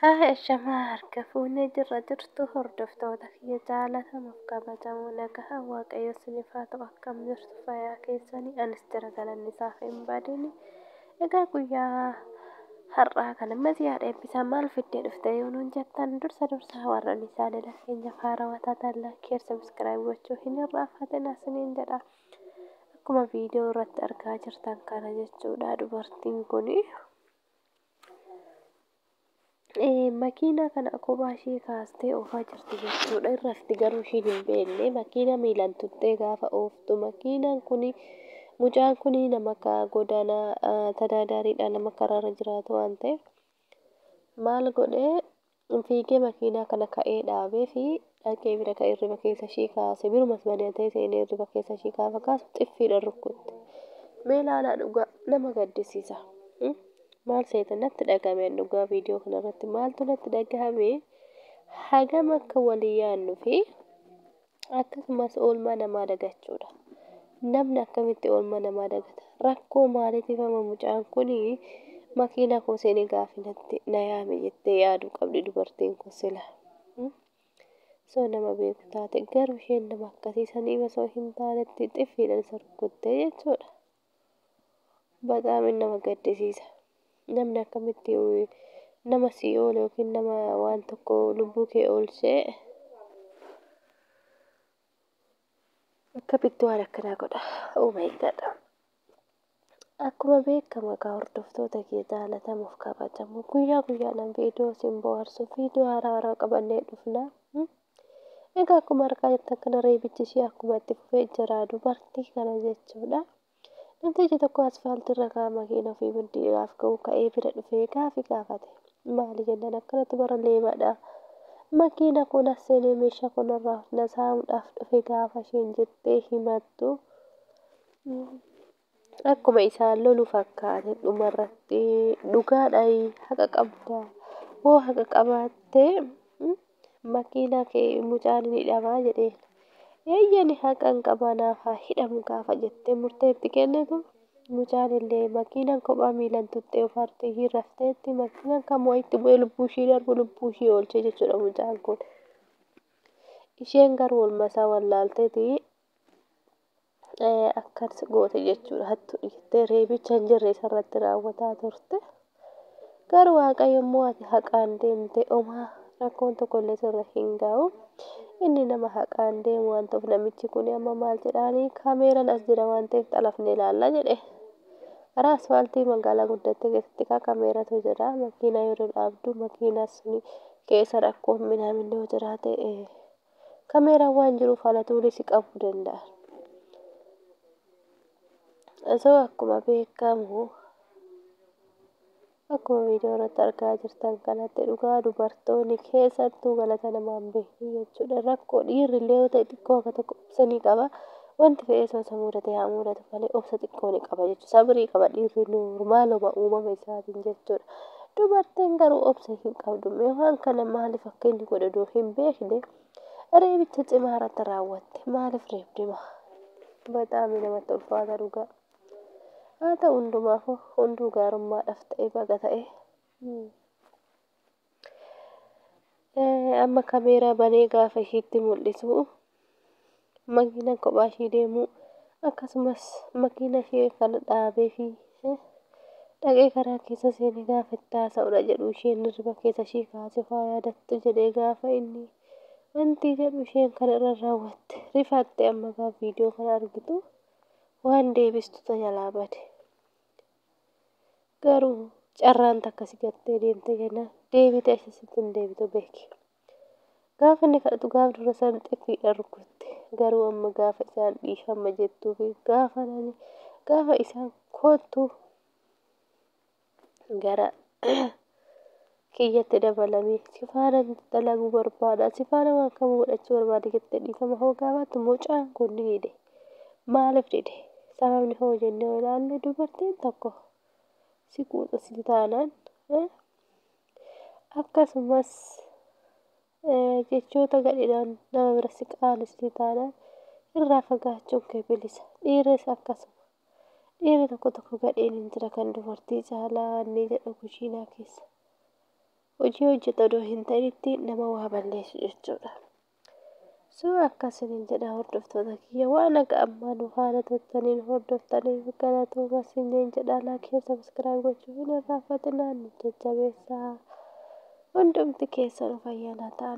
Haa ashamaa harka fuunee jirra jirtu hordoftoota kiyya jaalatamuuf kabajamoo nagaha Waaqayyo isiniif haa ta'u. Akkam jirtu? Fayyaa keessanii? Anis jira, galanni isaaf hin badini. Egaa guyyaa har'aa kana Masiyaa Eebbisaa maal fiddee dhufte yoo nuun jettan, dursa dursaa warroonni channela keenya haarawaa taatan like, subscribe gochuu hin irraanfatin isiniin jedha. Akkuma viidiyoo irratti argaa jirtan kana jechuudha, dubartiin kuni makiinaa kana kophaa ishee kaastee oofaa jirti jechuudha. Irratti garuu ishiin hin beekne makiina miilaan tuttee gaafa ooftu, makiinaan kuni, mucaan kuni nama godaanaa tadaadaariidhaan nama karaarra jiraatu waan ta'eef, maal godhee, fiigee makiinaa kana ka'ee dhaabee fi dhaqee bira ka'ee hirriba keessa ishii kaase. Birumas banatee seenee hirriba keessa ishii gaafa kaasu xiffiidhaan rukkutte. Mee ilaalaa, dhugaa nama gaddisiisa. Maal seeta natti dhagahame? Dhugaa viidiyoo kanarratti maaltu natti dhagahame? Hagam akka walii yaadnu fi akkasumas oolmaa namaa dagachuudha. Namni akkamitti oolmaa namaa dagata? Rakkoo maaliitiif amma mucaan kun makiinaa koo seenee gaafi natti na yaame jettee yaaduu qabdi dubartiin kun sila. Osoo nama beeku taate garuu isheen nama akkasii sanii osoo hin taanetti xiffiidhaan isa rukuttee jechuudha. Bataam nama gaddisiisa. Namni akkamitti nama si oole yookiin nama waan tokko lubbuu kee oolchee akkamitti waan akkanaa godha? Oh my God. Akkuma beekamu egaa hordoftoota kee jaalatamuuf kabajamu, guyyaa guyyaadhaan viidiyoo isin bohaarsu, viidiyoo haaraa haaraa qabannee dhufna. Egaa akkuma argaa jirtan kana reebichi ishee akkuma itti fufee jira dubartii kana jechuudha. Namtichi tokko asfaaltiirra kaa makiina ofii maddiidhaaf ga'u ka'ee bira dhufee gaafi gaafate. Maali jennaan, akkanatti bara leebaadha. Makiina kun as seenee meeshaa kanarraa na saamuudhaaf dhufe gaafa isheen jettee himattu. Akkuma isaan lolu fakkaate, dhumarratti dhugaadha, haqa qabda, hoo haqa qabaattee makiinaa kee mucaan ni hidhamaa jedheen. Eeyyani, haqa hin qabaa, naaf haa hidhamu gaafa jettee murtee itti kennitu, mucaan illee makiinaan kophaa miilaan tuttee ofaartee ishii rafteetti makiinaan kamuu itti bu'ee lubbuu ishii darbu lubbuu ishii oolchee jechuudha mucaan kun. Isheen garuu oolmasaa wallaalteeti akkas goote jechuudha. Hattu jettee reebicha hin jirre isarratti raawwataa turte. Garuu Waaqayyo immoo ati haqaan deemte omaa rakkoon tokko illee sirra hin ga'u. Inni nama haqaan deemu waan ta'uuf, namichi kun amma maal jedhaanii, kaameeraan as jira waan ta'eef xalafnee ilaalla jedhe. Karaa asfaaltii magaalaa guddatte keessatti kaa kaameeratu jira. Makiinaa yeroo dhaabdu makiinaa suni keessa rakkoon minaaminni yoo jiraate kaameeraan waan jiruuf haala tuulii si qabuu danda'a. Osoo akkuma beekamu, akkuma viidiyoo irratti argaa jirtan kanatti, dhugaa dubartoonni keessattuu galata namaan beeknu jechuudha. Rakkoo dhiirri illee yoo ta'e xiqqoo akka tokko obsa ni qaba. Wanti fe'ee osoo isa mudate haa mudatu malee obsa xiqqoo ni qaba jechuudha. Sabrii qaba dhiirri normaaluma uumama isaatiin jechuudha. Dubartiin garuu obsa hin qabdu. Mee waan kana maaliif akka inni godhe odoo hin beekne reebicha cimaa irratti raawwatte. Maaliif reebdima? Bataami namatti ulfaata dhugaa. Haa ta'u, hundumaafuu hunduu gaarummaadhaaf ta'e, baga ta'e. Amma kameeraa banee gaafa ishiitti mul'isu, makiinaan kophaa ishii deemu, akkasumas makiina ishee kana dhaabee fi dhaqee karaa keessa seenee gaafa itti haasa'udha jedhu, isheen hirriba keessa ishii kaase faa yaadattu jedhee gaafa inni wanti jedhu, isheen kana irra raawwatte rifatte. Amma gaafa viidiyoo kana argitu waan deebistu jalaa bade. Garuu carraan takka si gattee deemte jennaan deebitee asitti hin deebitu beeki. Gaafa inni kadhatu gaafa dura san xiffiidhaan rukutte. Garuu amma gaafa isaan dhiifama jettuu fi gaafa nani gaafa isaan kottu gara kiyyatti dabalamee si faana dalaguu barbaada, si faana waan kamuu godhachuu barbaada jettee dhiifama hoo gaafattu, mucaan kun ni dide. Maaliif dide? Sababni hoo jennee yoo ilaalle, dubartiin tokko si quuxasiti taanaan, akkasumas jechoota gadhiidhaan nama bira si qaanessi taanaan, irraa fagaachuun kee bilisa. Dhiirris akkasuma. Dhiirri tokko tokko gadheen hin jira, kan dubartii caalaa inni jedhu kushiinaa keessa. Hojii hojjeta odoo hin ta'initti nama waa balleessu jechuudha. So akkasinin jedha hordoftoota kiyya, waan akka ammaa nu faana turtaniin hordoftaniif galatooma isiniin jedha. Like, share, subscribe gochuu hin irraanfatinaa, nu jajjabeessaa. Hundumti keessanuu fayyaa ta'aa.